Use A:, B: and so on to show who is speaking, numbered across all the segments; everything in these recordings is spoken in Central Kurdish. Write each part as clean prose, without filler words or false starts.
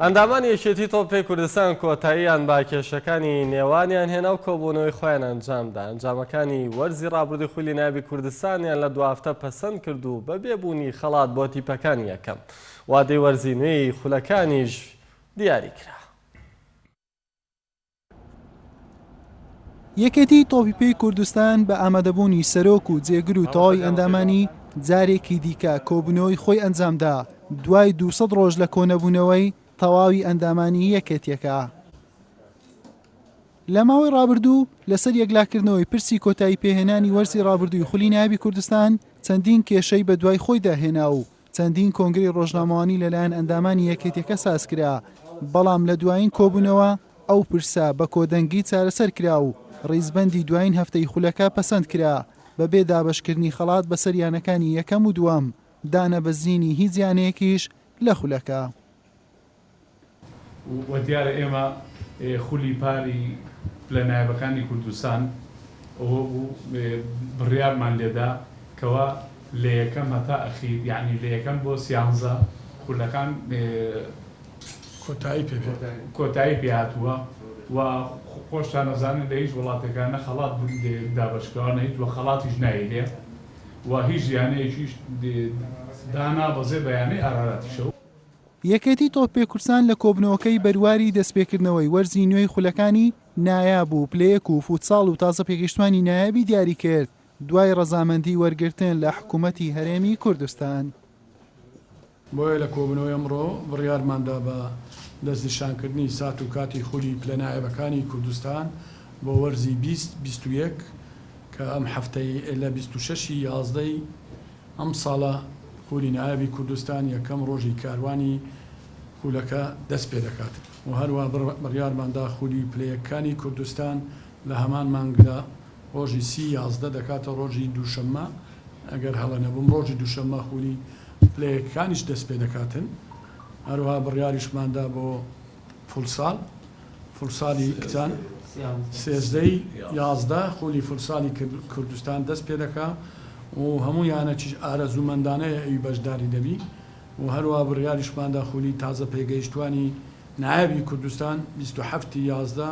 A: ئەندامانی یەکێتی تۆپی کوردستان کۆتاییان بە کێشەکانی نێوانیان هێنا و کۆبوونەوەی خۆیان ئەنجامدا. ئەنجامەکانی وەرزی ڕابردووی خولی نایابی کوردستانیان لە دواهەفتە پەسەند کرد و بەبێ بوونی خەڵات بۆ تیپەکانی یەکەم وادەی وەرزی نوێی خولەکانیش دیاریکرا.
B: یەکێتیی تۆپی پێی کوردستان بە ئامادەبوونی سەرۆک و جێگر و تەواوی ئەندامانی جارێکی دیکە کۆبوونەوەی خۆی ئەنجامدا دوای 200 ڕۆژ لە کۆنەبوونەوەی تەواوی ئەندامانی یەکێتیەکە. لە ماوەی ڕابردوو لەسەر یەکلاکردنەوەی پرسی کۆتایی پێهێنانی وەرزی ڕابردووی خولی نایابی کوردستان چەندین کێشەی بەدوای خۆیدا هێنا و چەندین کۆنگرەی ڕۆژنامەوانی لەلایەن ئەندامانی یەکێتیەکە سازکرا، بەڵام لە دوایین کۆبوونەوە ئەو پرسە بە کۆدەنگی چارەسەر کرا و ڕیزبەندی دوایین هەفتەی خولەکە پەسەند کرا بەبێ دابەشکردنی خەڵات بەسەر یانەکانی یەکەم و دووەم، دانەبەزینی هیچ یانەیەکیش لە خولەکە.
C: و دیارە ئێمە خولی پاری پلە نایابەکانی کوردستان ئەوە بوو بڕیارمان لێدا کەوا لە یەکەم هەتا ئەخیر یەعنی لە یەکەم بۆ سیانزە خولەکان
D: کۆتایی پێ بێت.
C: کۆتایی پێ هاتووە و خۆشتان ئەزانن لە هیچ وڵاتێکا نە خەڵات دابەشکراوە نە هیچ وە خەڵاتیش نایرێ و هیچ یانەیەکیش دانابەزێ بە یانەی ئاراراتیشەوە.
B: یەکێتی تۆپی کوردستان لە کۆبنەوەکەی بەرواری دەستپێکردنەوەی وەرزی نوێی خولەکانی نایاب و پلەیەک و فوتساڵ و تازە پێگەیشتوانی نایابی دیاریکرد دوای ڕەزامەندی وەرگرتن لە حکومەتی هەرێمی کوردستان.
D: بۆیە لە کۆبوونەوەی ئەمڕۆ بڕیارماندا بە دەستنیشانکردنی سات و کاتی خولی پلە نایابەکانی کوردستان بۆ وەرزی 20 21 کە ئەم هەفتەی لە 26 ی یازدەی ئەمساڵە خولی نایابی کوردستان یەکەم ڕۆژی کاروانی خولەکە دەست پێدەکات و هەروەها بڕیارماندا خولی پلە یەکانی کوردستان لە هەمان مانگدا ڕۆژی سی 11 دەکاتە ڕۆژی دووشەممە ئەگەر هەڵە نەبووم ڕۆژی دووشەممە خولی پلە یەکانیش دەست پێدەکاتن هەروەها بڕیاریشماندا بۆ فولسال فولسالی کچان سێزدەی 11 خولی فولسالی کوردستان دەست پێدەکا و هەموو یانەکیش ئارەزوومەندانەیە ئەوی بەشداری دەبی و هەروەها بڕیاریشماندا خولی تازە پێگەیشتوانی نایابی کوردستان 27 ی 11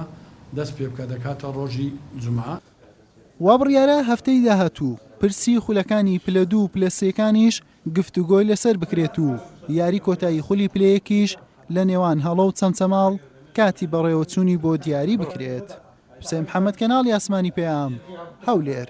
D: دەست پێبکا دەکاتە ڕۆژی جومعە.
B: وابڕیارە هەفتەی داهاتوو پرسی خولەکانی پلە دوو و پلە سێکانیش گفتوگۆی لەسەر بکرێت و یاری کۆتایی خولی پلە یەکیش لە نێوان هەڵۆ و چەمچەماڵ کاتی بەڕێوەچوونی بۆ دیاری بکرێت. حوسێن محەمەد کەناڵی ئاسمانی پەیام، هەولێر.